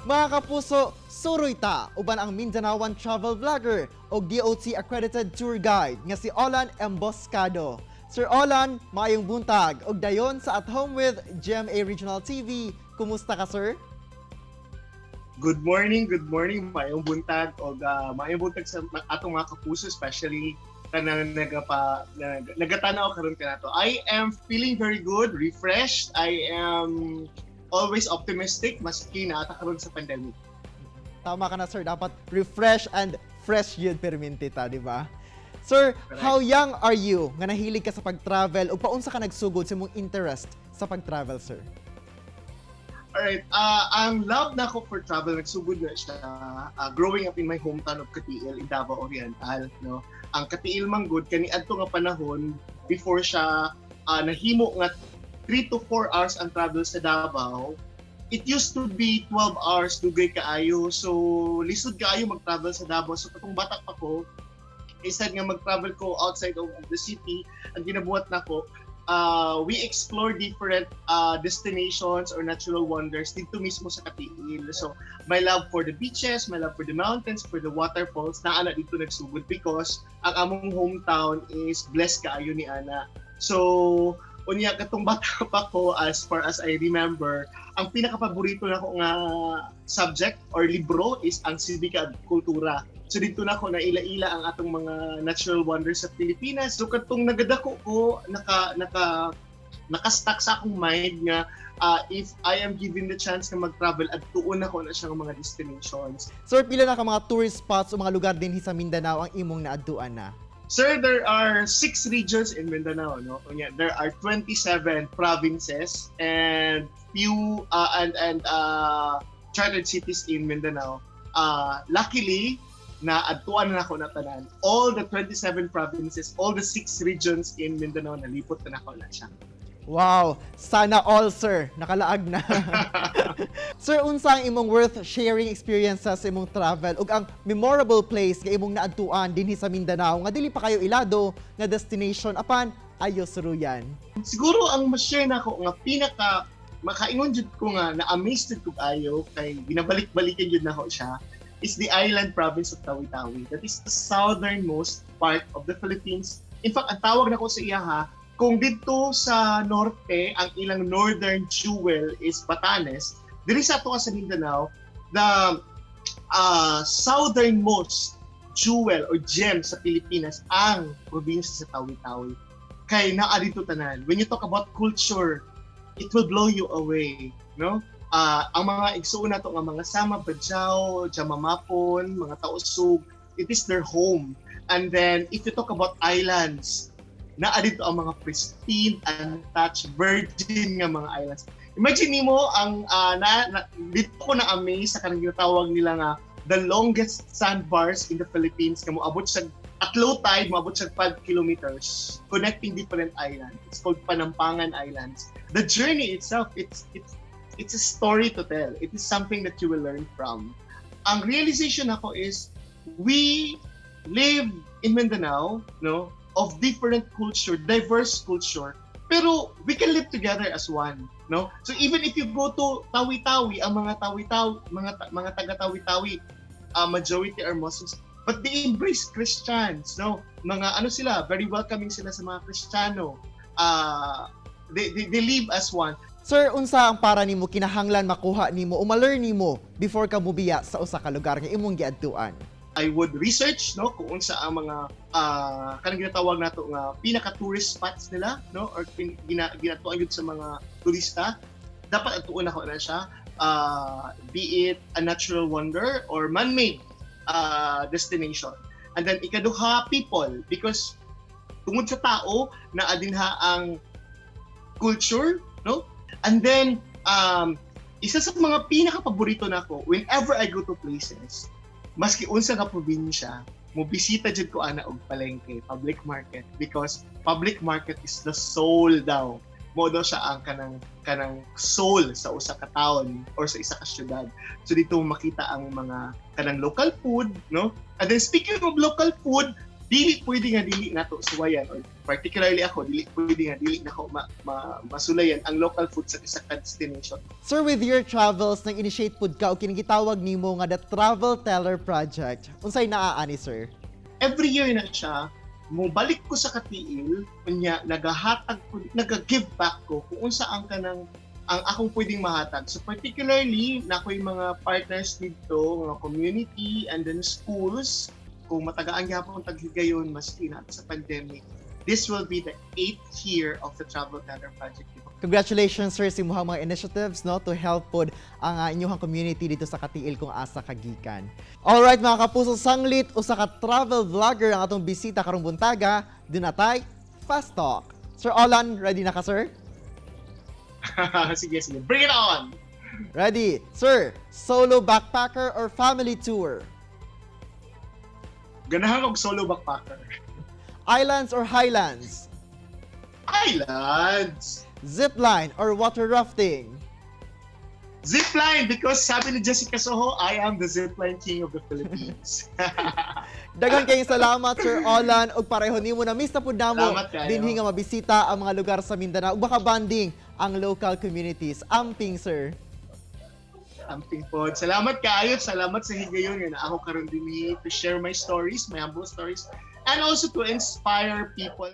Mga kapuso, suroy ta uban ang Mindanaoan travel vlogger o DOT accredited tour guide nga si Olan Emboscado. Sir Olan, maayong buntag ug dayon sa At Home with GMA Regional TV. Kumusta ka, sir? Good morning, good morning. Maayong buntag o maayong buntag sa atong mga kapuso, especially kanang nagatanaw karon kanato. I am feeling very good, refreshed. I am always optimistic maski naa ta karon sa pandemic. Tama ka na, sir, dapat refresh and fresh yun perminti ta, di ba? Sir, Correct. How young are you nga nahilig ka sa pag-travel ug paunsa ka nagsugod sa imong interest sa pag-travel, sir? Alright, ang love nako for travel nagsugod na siya growing up in my hometown of Cateel in Davao Oriental, no. Ang Cateel man gud kani adto nga panahon before siya nahimo nga 3 to 4 hours ang travel sa Davao, it used to be 12 hours, dugay kaayo. So lisod kaayo mag-travel sa Davao. So katong bata pa ko, instead nga mag-travel ko outside of the city, ang ginabuhat nako, we explore different destinations or natural wonders dito mismo sa Cateel. So, my love for the beaches, my love for the mountains, for the waterfalls, naa na dito nagsugod because ang among hometown is blessed kaayo ni ana. So, unya katong bata pa ko, as far as I remember, ang pinakapaborito nako nga subject or libro is ang Sibika at Kultura. So dito nako naila-ila ang atong mga natural wonders sa Pilipinas. So katong nagadako ko, naka naka naka-stuck sa akong mind nga if I am given the chance na mag-travel, adtuon nako na siyang mga destinations. Sir, pila na ka mga tourist spots o mga lugar dinhi sa Mindanao ang imong naadtuan na? Sir, there are six regions in Mindanao, no? Unya, there are 27 provinces and few and chartered cities in Mindanao. Luckily, na adtuan na nako na tanan. All the 27 provinces, all the six regions in Mindanao, nalipot na nako na siya. Wow, sana all, sir, nakalaag na. Sir, unsa ang imong worth sharing experiences sa imong travel ug ang memorable place nga imong naadtuan dinhi sa Mindanao nga dili pa kayo ilado nga destination apan ayo suruyan? Siguro ang ma-share nako nga pinaka makaingon jud ko nga na-amaze jud ko ayo kay ginabalik-balikan jud nako siya is the island province of Tawi-Tawi. That is the southernmost part of the Philippines. In fact, ang tawag nako sa iya ha, kung dito sa norte, ang ilang northern jewel is Batanes, diri sa ato sa Mindanao, the southernmost jewel or gem sa Pilipinas ang probinsya sa Tawi-Tawi. Kay naa dito tanan. When you talk about culture, it will blow you away, no? Ang mga igsuon nato nga mga Sama, Bajau, Jama Mapun, mga Tausug, it is their home. And then if you talk about islands, naa dito ang mga pristine, untouched, virgin nga mga islands. Imagine nimo ang na dito ko na amaze sa kanang ginatawag nila nga the longest sandbars in the Philippines nga moabot siya at low tide, moabot siya 5 kilometers connecting different islands. It's called Panampangan Islands. The journey itself, it's a story to tell. It is something that you will learn from. Ang realization nako is we live in Mindanao, no, of different culture, diverse culture, pero we can live together as one, no? So even if you go to Tawi-Tawi, ang mga Tawi-Tawi, mga taga Tawi-Tawi, majority are Muslims, but they embrace Christians, no? Mga ano sila, very welcoming sila sa mga Kristiyano. They live as one. Sir, unsa ang para nimo kinahanglan makuha nimo o ma-learn nimo before ka mubiya sa usa ka lugar nga imong giadtuan? I would research, no, kung unsa ang mga kanang ginatawag nato nga pinaka tourist spots nila, no, or ginatuan yun sa mga turista. Dapat atuon nako na siya, be it a natural wonder or man-made destination. And then ikaduha, people, because tungod sa tao naa dinha ang culture, no? And then isa sa mga pinaka paborito nako whenever I go to places, maski unsa nga probinsya, mo bisita jud ko ana og palengke, public market, because public market is the soul daw. Mo daw siya ang kanang soul sa usa ka town or sa isa ka syudad. So dito mo makita ang mga kanang local food, no? And then speaking of local food, Dili pwede nga dili nato suwayan or particularly ako, dili pwede nga dili nako masulayan ang local food sa isa ka destination. Sir, with your travels, nag-initiate pud ka og kining gitawag nimo nga the Travel Teller Project. Unsay naa ani, sir? Every year na siya, mo balik ko sa Cateel, unya nagahatag ko, naga-give back ko kung unsa ang kanang ang akong pwedeng mahatag. So particularly, na ako'y mga partners dito, mga community and then schools, kung matagaan gyapon taghigayon maski na sa pandemic. This will be the eighth year of the Travel Teller Project. Congratulations, sir, sa imuhang mga initiatives, no, to help pod ang inyong community dito sa Cateel kung asa kagikan. Alright, mga kapuso, sanglit usa ka travel vlogger ang atong bisita karong buntaga, duna tay Fast Talk. Sir Olan, ready na ka, sir? Sige, sige. Bring it on! Ready. Sir, solo backpacker or family tour? Ganahan og solo backpacker. Islands or highlands? Islands! Zipline or water rafting? Zipline, because sabi ni Jessica Soho, "I am the zipline king of the Philippines." Daghan kayong salamat, Sir Olan, ug pareho nimo na miss na pud namo Salamat kayo. Dinhi nga mabisita ang mga lugar sa Mindanao ug baka bonding ang local communities. Amping, sir. Amping pod. Salamat kaayo. Salamat sa higayon nga naa ko karon dinhi to share my stories, my humble stories, and also to inspire people.